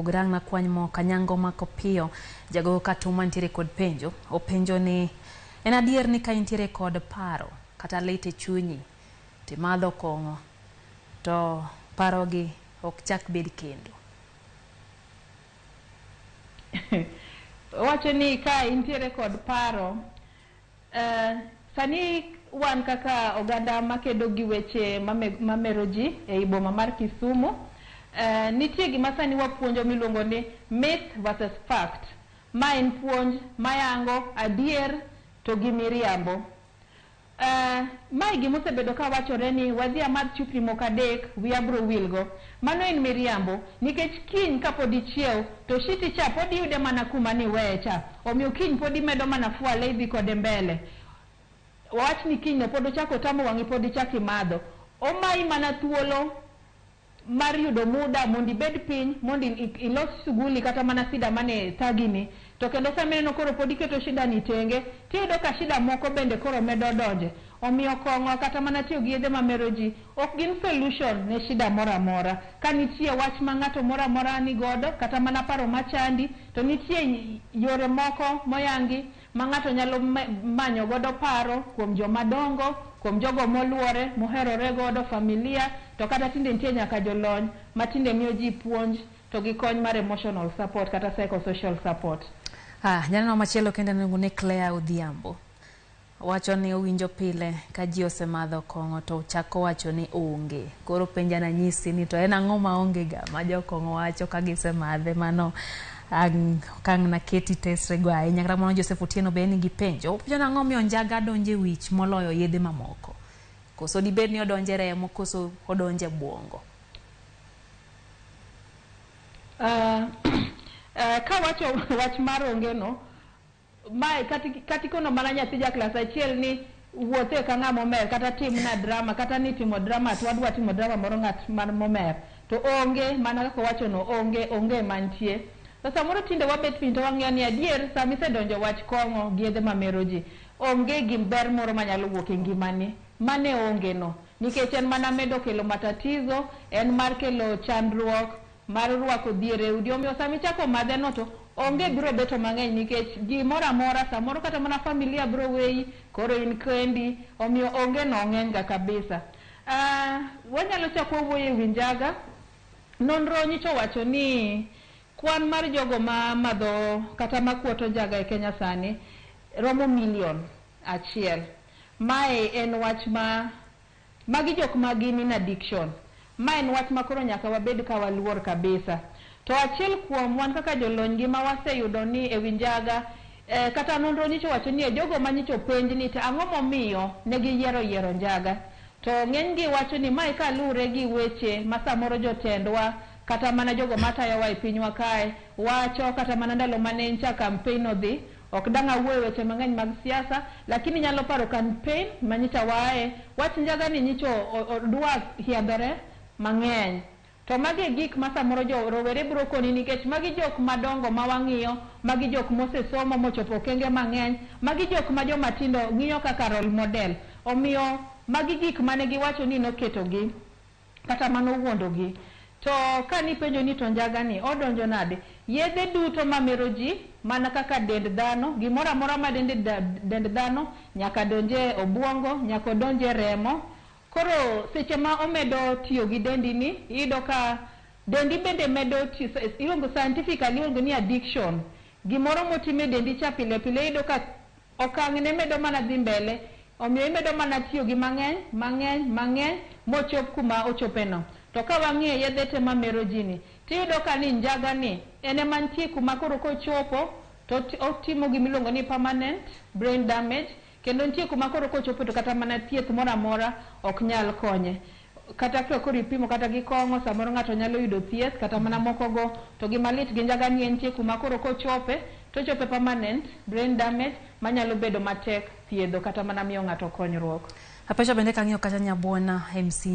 opogore ang' nakwany moko. Anyango mako piyo jagogo Katuma nitiere kod penjo. Openjo ni en adier ni ka intiere kod paro kata lit e chunyi timadho kong'o to parogi ok chak bed kendo. Owacho ni ka intiere kod paro, sani wan kaka oganda makedo gi weche mamero ji ei boma mar Kisumu, nitie gima sani wapuonjo miluongo ni myth versus fact. Ma en puonj mayango adier to gi miriambo. Mae gima osebedo ka wachore ni wadhi amadh chupni moko 3 wiya biro wilgo. Mano en miriambo nikech kiny kapod ichiew to shiti cha pod iyude mana kuma niweye cha. Omiyo kiny pod imedo mana fuale idhi kode mbele. Wawach ni kiny no pod ochako otamo wang'i pod ichako imadho. Omayi mana thuolo mar yudo muda mondo ibed piny mondo ilos shughuli kata mana shida mane thagi ni. To kendo sama ineno koro pod iketo shida ni tenge, tiyudo ka shida moko bende koro medo donje. Omiyo kong'o kata mana tiyo gi yedhe mamero ji ok gin solution ne shida moro amora. Ka nitie wach ma ng'ato moro amora ni godo kata mana paro machandi, to nitie yore moko moyangi ma ng'ato nyalo manyo godo paro kuom joma dongo, kuom jogo moluore, moherore godo, familia, to kata tinde nitie nyaka jolony ma tinde miyo ji puonj to gi kony mar emotional support kata psychosocial support. Janeno machielo kendo iluongo ni Claire Odhiambo. Wacho ni owinjo pile ka ji osemadho kong'o to chako wacho ni onge. Koro penja nanyisi ni to en ang'o ma onge ga ma jokong'o wacho ka gisemadhe mano kang' naketi tesre go ahinya. Kata kamano Joseph Otieno be nigi penjo. Openjo ni ang'o miyo njaga donjo e wich moloyo yedhe mamoko? Koso dibed ni odonjo e remo koso odonjo e buongo? Kawacho wach mar onge no, mae katikono mana nyathi ja klas achiel ni wuothe ka ng'ama omer kata timna drama kata ni timo drama to wadwa timo drama moro ng'at man momer to onge mana kaka owacho no onge onge mantie. To samoro tinde wabet piny to wang'iyo ni adier sama isedonjo wach kong'o gi yedhe mamero ji onge gi ber moro manyalo wuok e ngimani. Mane onge no nikech en mana medo kelo matatizo, en mar kelo chandruok mar rwako dhier e udi. Omiyo sama ichako madhe no to onge biro beto mang'eny nikech gimoro amora samoro kata mana familia biro weyi koro in kendi, omiyo onge no ng'eny ga kabisa. Wanyalo chako wawuoyo e wi njaga. Nonro nyicho wacho ni kwan mar jogo ma madho kata makuoto njaga e Kenya sani romo 1 million. Mae en wach ma magi jok ma gin in addiction. Ma en wach ma koro nyaka wabed ka waluor kabisa. To achiel kuom wan kaka jolony gima waseyudo ni e wi njaga, kata nonro nyicho wacho ni e jogo manyicho penj ni to ang'o momiyo ne giyiero yiero njaga. To ng'eny gi wacho ni mae kaluwore gi weche ma samoro jotendwa kata mana jogo matayowa e pinywa kae wacho kata mana ndalo mane ncha campaign odhi. Ok dang' awuoyo weche mang'eny mag siasa, lakini nyalo paro campaign manyicha wae wach njaga ni nyicho odwa hiedhore mang'eny. To magi e gik ma samoro jo rowere biro koni nikech magi jok madongo ma wang'iyo, magi jok mosesomo mochopo okenge mang'eny, magi jok ma joma tindo ng'iyo kaka role model. Omiyo magi gik mane giwacho ni noketogi kata manowuondogi. To kanipenjo ni to njaga ni odonjo nade? Yedhe duto mamero ji mana kaka dend dhano, gimoro amora ma dend dhano nyaka donje obuongo, nyaka odonje remo. Koro seche ma omedo tiyo gi dendi ni, iyudo ka dendi bende medo tiyo, iluongo scientifically iluongo ni addiction. Gimoro motime dendi cha pile pile iyudo ka okang' ne medo mana dhi mbele, omiyo imedo mana tiyo gi mang'eny, mang'eny, mang'eny mochop kuma ochope no. To ka wang'iyo yedhe te mamero ji ni, tiyudo ka ni njaga ni en ema nitie kuma koro kochopo to otimo gimiluongo ni permanent brain damage, kendo nitie kuma koro kochopo to kata mana thieth moro amora ok nyal konye. Kata ka koro ipimo kata gi kong'o, samoro ng'ato nyalo yudo thieth kata mana moko go, to gima lit gi njaga ni en nitie kuma koro kochope to ochopo e permanent brain damage manyalo bedo matek thiedho kata mana miyo ng'ato konyruok. Apecha bende kang'iyo kacha Nyabwana MC